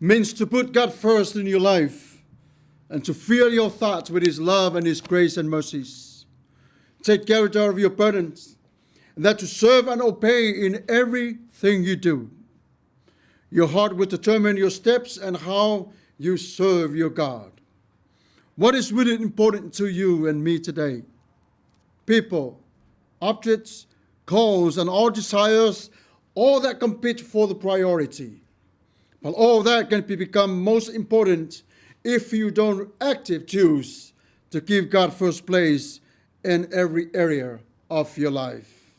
means to put God first in your life and to fill your thoughts with His love and His grace and mercies. Take care of your burdens, and that to serve and obey in everything you do. Your heart will determine your steps and how you serve your God. What is really important to you and me today? People, objects, goals, and all desires, all that compete for the priority. But all that can become most important if you don't actively choose to give God first place in every area of your life.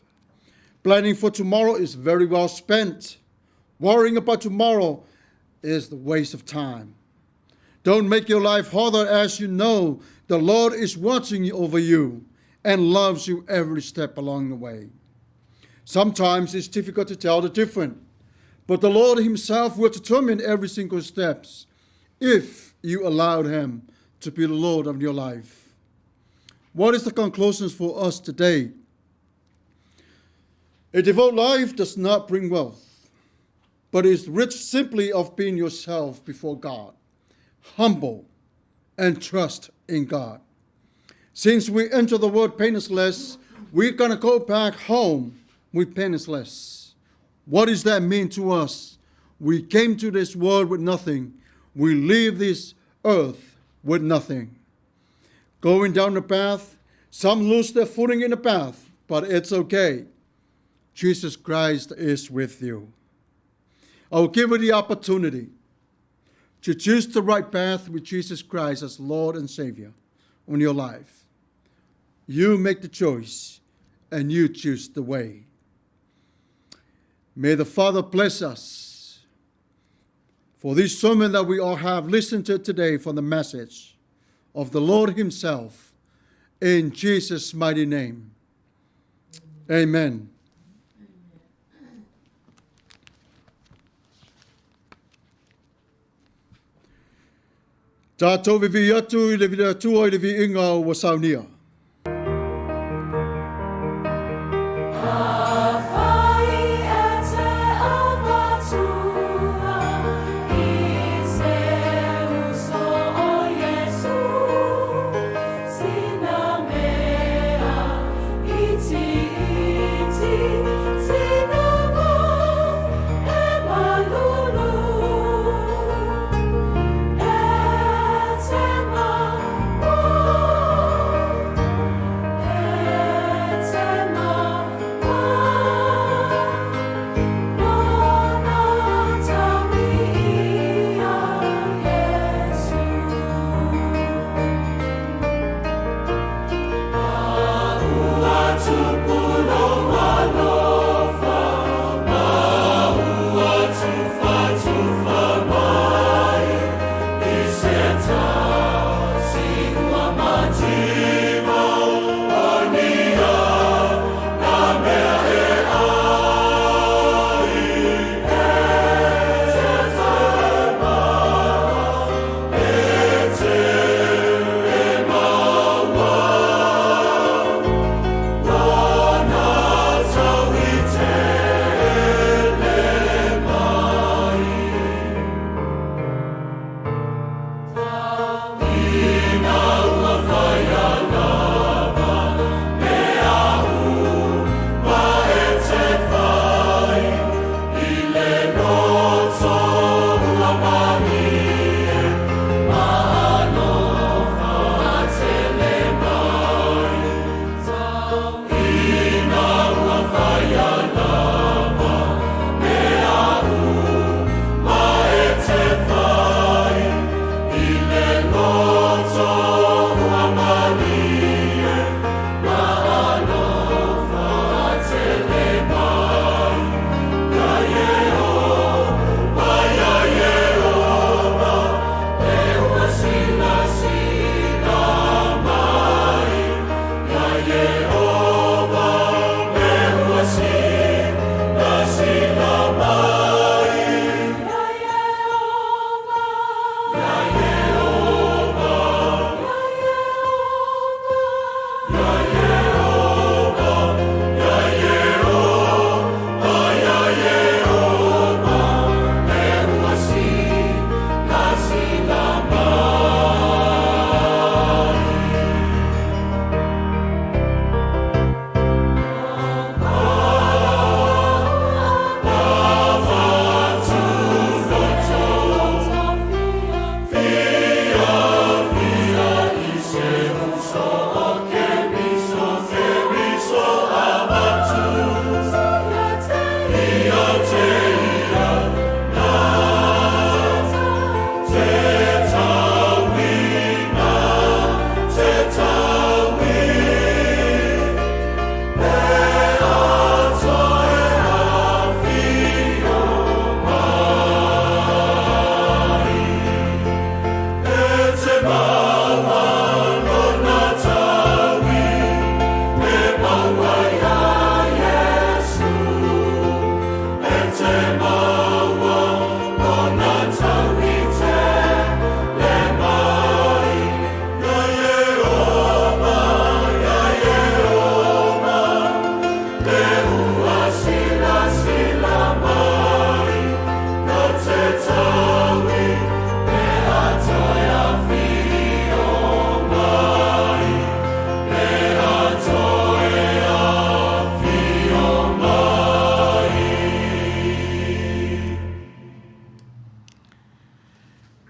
Planning for tomorrow is very well spent. Worrying about tomorrow is the waste of time. Don't make your life harder, as you know the Lord is watching over you and loves you every step along the way. Sometimes it's difficult to tell the difference, but the Lord Himself will determine every single steps if you allowed Him to be the Lord of your life. What is the conclusions for us today? A devout life does not bring wealth, but is rich simply of being yourself before God, humble and trust in God. Since we enter the world penniless, we're going to go back home with penniless. What does that mean to us? We came to this world with nothing. We leave this earth with nothing. Going down the path, some lose their footing in the path, but it's okay. Jesus Christ is with you. I will give you the opportunity to choose the right path with Jesus Christ as Lord and Savior on your life. You make the choice and you choose the way. May the Father bless us for this sermon that we all have listened to today from the message of the Lord Himself, in Jesus' mighty name. Amen. Tātou vivi atu i le vira tua i le viinga o saunia.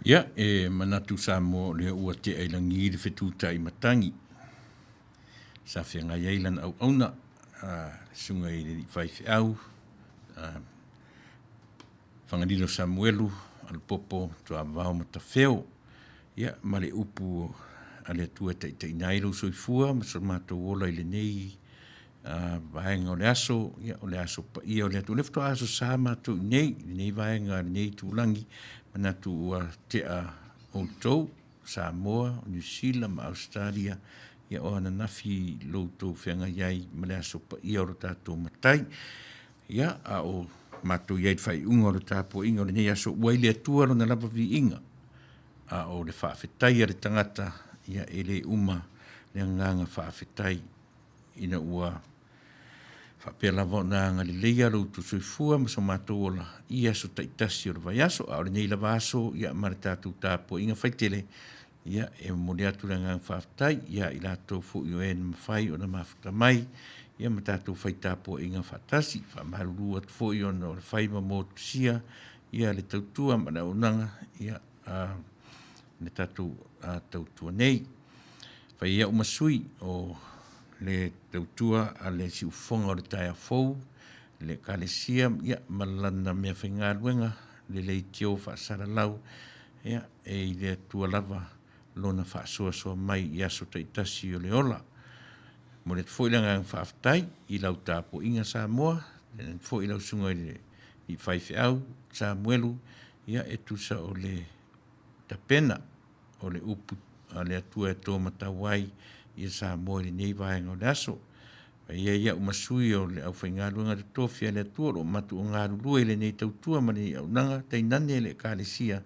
Ia, e manatu Samoa o lea ua tea i lagi le fetutai matagi sa feagai ai lana auauna, a le susuga i le alii faifeau, a Fagalilo Samuelu Alepopo Tuavao Matafeo. Ia, ma le upu a le Atua e taitaiina ai lou soifua ma so matou ola i lenei vaega o le aso, ia, o le aso paia o le Atua. O lea faatoa aso sa matou i inei, i lenei vaega, lenei itulagi, manatu ua tea outou, Samoa, Niu Sila ma Ausetalia, ia o ananafi lo outou feagai ai ma le aso paia o lo tatou Matai. Ia, a o matou i ai i le faaiuga o le tapuaiga o lenei aso, ua i le Atua lona lava viiga, a o le faafetai a le tagata, ia e le uma le agaga faafetai ina ua faapea lava ona agaleleia lo outou soifua ma so matou ola i aso taitasi o le vaiaso. A o lenei lava aso, ia, ma le tatou tapuaiga faitele, ia, e momoli atu le agaga faafetai ia i latou foi o e na mafai ona mafuta mai, ia, ma tatou fai tapuaiga faatasi. Faamalulu atu foi ona o le fai ma motusia, ia, le tautua ma le auaunaga, ia, a le tatou tautua nei. Fai ai au ma sui o le tautua a le siufofoga o le taeao fou, le Ekalesia, ia, ma lana meafaigaluega, le leitio faasalalau, ia, e i le Atua lava lona faasoasoa mai i aso taitasi o le ola. Momoli atu foi le agaga faafetai i lau tapuaiga Samoa, tainane foi lau susuga i le alii faifeau Samuelu, ia, e tusa o le tapena o le upu a le Atua e to matau ai ia Samoa i lenei vaega o le aso. E i ai au ma sui o le aufaigaluega totofi a le Atua o lo o matou galulue i lenei tautua ma lenei auaunaga, tainane le Ekalesia,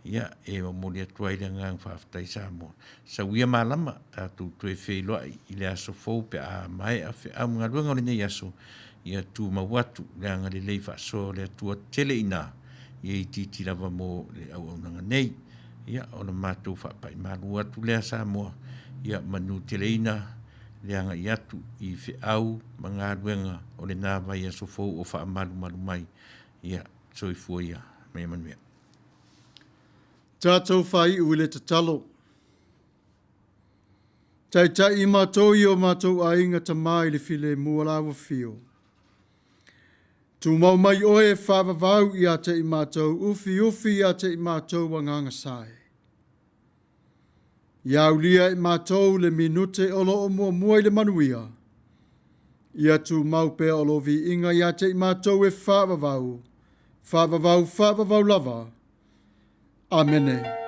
ia, e momoli atu ai le agaga faafetai Samoa. Sau ia malama, tatou toe feiloai i le aso fou pe a maea feau ma galuega o lenei aso, ia tumau atu le agalelei faasoa o le Atua tele i ina, ia itiiti lava mo le auaunaga nei. Ia, o le matou faapai malu atu lea Samoa, ia manuteleina le agai atu i feau ma galuega o lena vaiaso fou o faamalumalu mai. Ia, soifua ia ma ia manuia. Tatou faaiu i le tatalo. Taitai i matou i o matou aiga Tama i le filemu o lau afio. Tumau mai oe e faavavau ia te i matou, ufiufi ia te i matou agaga sae. Ia aulia e matou le minute o lo o muamua i le manuia. Ia tumau pea o lo viiga ia te i matou e faavavau, faavavau, faavavau lava. Amene.